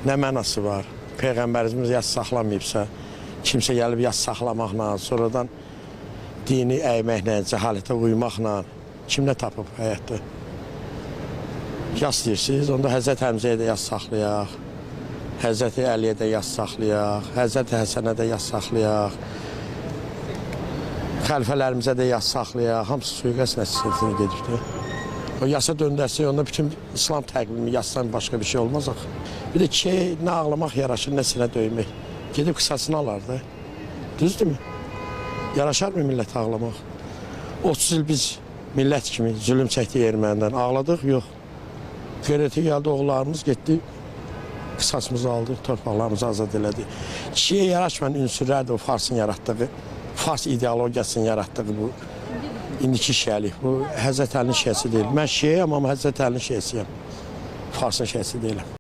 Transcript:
Nə mənası var? Peyğəmbərimiz yas saxlamayıbsa, kimsə gəlib yas saxlamaqla, sonradan dini əyməklə, cəhalətə uymaqla kim nə tapıb həyatda? Yas deyirsiniz, onda Həzrət Həmzəyə də yas saxlayaq, Həzrəti Əliyə də yas saxlayaq, Həzrəti Həsənə də yas saxlayaq, xəlifələrimizə də yas saxlayaq, hamısı sui-qəsd nəticəsində gedibdir. O yasa döndərsə, onda bütün İslam təqvimi yasdan başqa bir şey olmaz axı. Bir də ki, nə ağlamaq yaraşır, nə sinə döymək. Gedib qisasını alardı. Düzdürmü? Yaraşarmı millət ağlamaq? 30 il biz millət kimi zülüm çəkdik ermənidən. Ağladıq? Yox. Qeyrəti gəldi, oğullarımız getdi, qisasımızı aldı, torpaqlarımızı azad elədi. Kişiyə yaraşmayan ünsürlərdir o Farsın yaratdığı, Fars ideologiyasının yaratdığı bu indiki şiəlik. Bu Həzrət Əlinin şiəsi deyil. Mən şiəyəm, amma Həzrət Əlinin şiəsiyəm. Farsın şiəsi deyiləm.